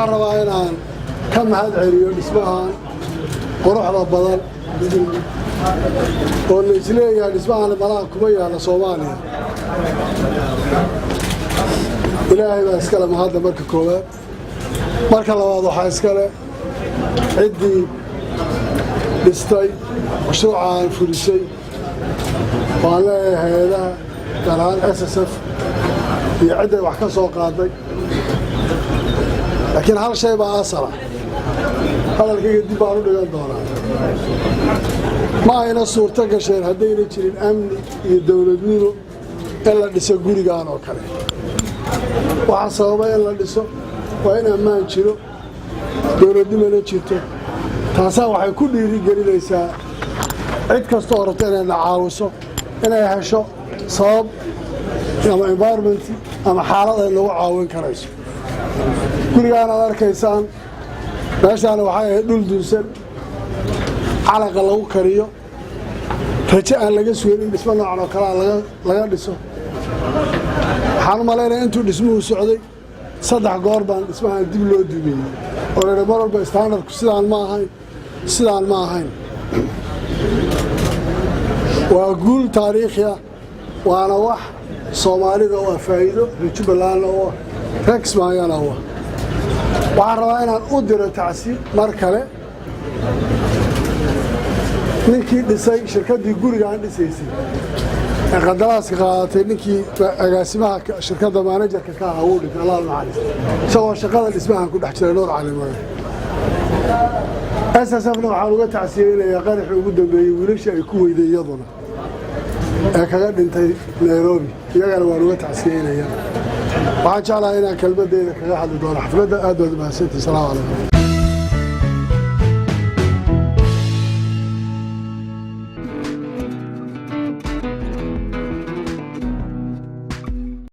Waxaan rabaa inaan ka mahad celiyo dhismahan quruxda badan oo la isleeyahay dhismahan malaha kuma yaalla Soomaaliya. Ilaahay baa iskale mahadda marka koowaad. Marka labaad, waxaa iskale ciddii dhistay, mashruucaan fulisay. Waan leeyahay hay-adaha, gaar ahaan SSF iyo cidday wax ka soo qaaday. Laakiin hal shay baa asala, hadalkayga dib baan u dhigan doonaa. Ma ayna suurto gasheen haddayna jirin amni iyo dowladnimo in la dhiso gurigan oo kale. Waxaa sababa in la dhiso waa in ammaan jiro, dowladnimona jirto. Taasaa waxay ku dhiiri gelinaysaa cid kasta oo rabta inay na caawiso inay hesho sabab ama environment ama xaalad ay nagu caawin karayso. Gurigaan aad arkaysaan, meeshaana waxay ahayd dhul dunsan, calaqa lagu kariyo, rajo aan laga sugin in dhismo noocan oo kalea laga dhiso. Waxaan u malaynaya intuu dhismuhu socday saddex goor baan dhismahan dib loo dumiyey oo la mar walba standardku sidaan ma ahayn, sidaan ma ahayn. Waa guul taariikhi ah, waana wax Soomaalida oo ah faa'iido, reer Jubbalandna oo ah, reer Kismaayana u ah. Waxaan rabaa inaan u diro tacsi mar kale ninkii dhisay shirkaddii gurigaan dhisaysay ee qandaraaska qaadatay. Ninkii agaasimaha shirkadda, managerka ka ahaa, wuu dhintay, Allah naxariista, isagoo shaqada dhismahan ku dhex jiray, Nuur Cali Mare. SSFna waxaan uga tacsiyeynayaa qaraxii ugu dambeeyey, wiilashii ay ku weyday iyaduna ee kaga dhintay Nairobi. Iyagana waan uga tacsiyeynayaa. Waxaan jeclahay inaan kelmadeyda kaga hadli doono xafladda. Aad baad umahadsantihi. Salaamu calaykum.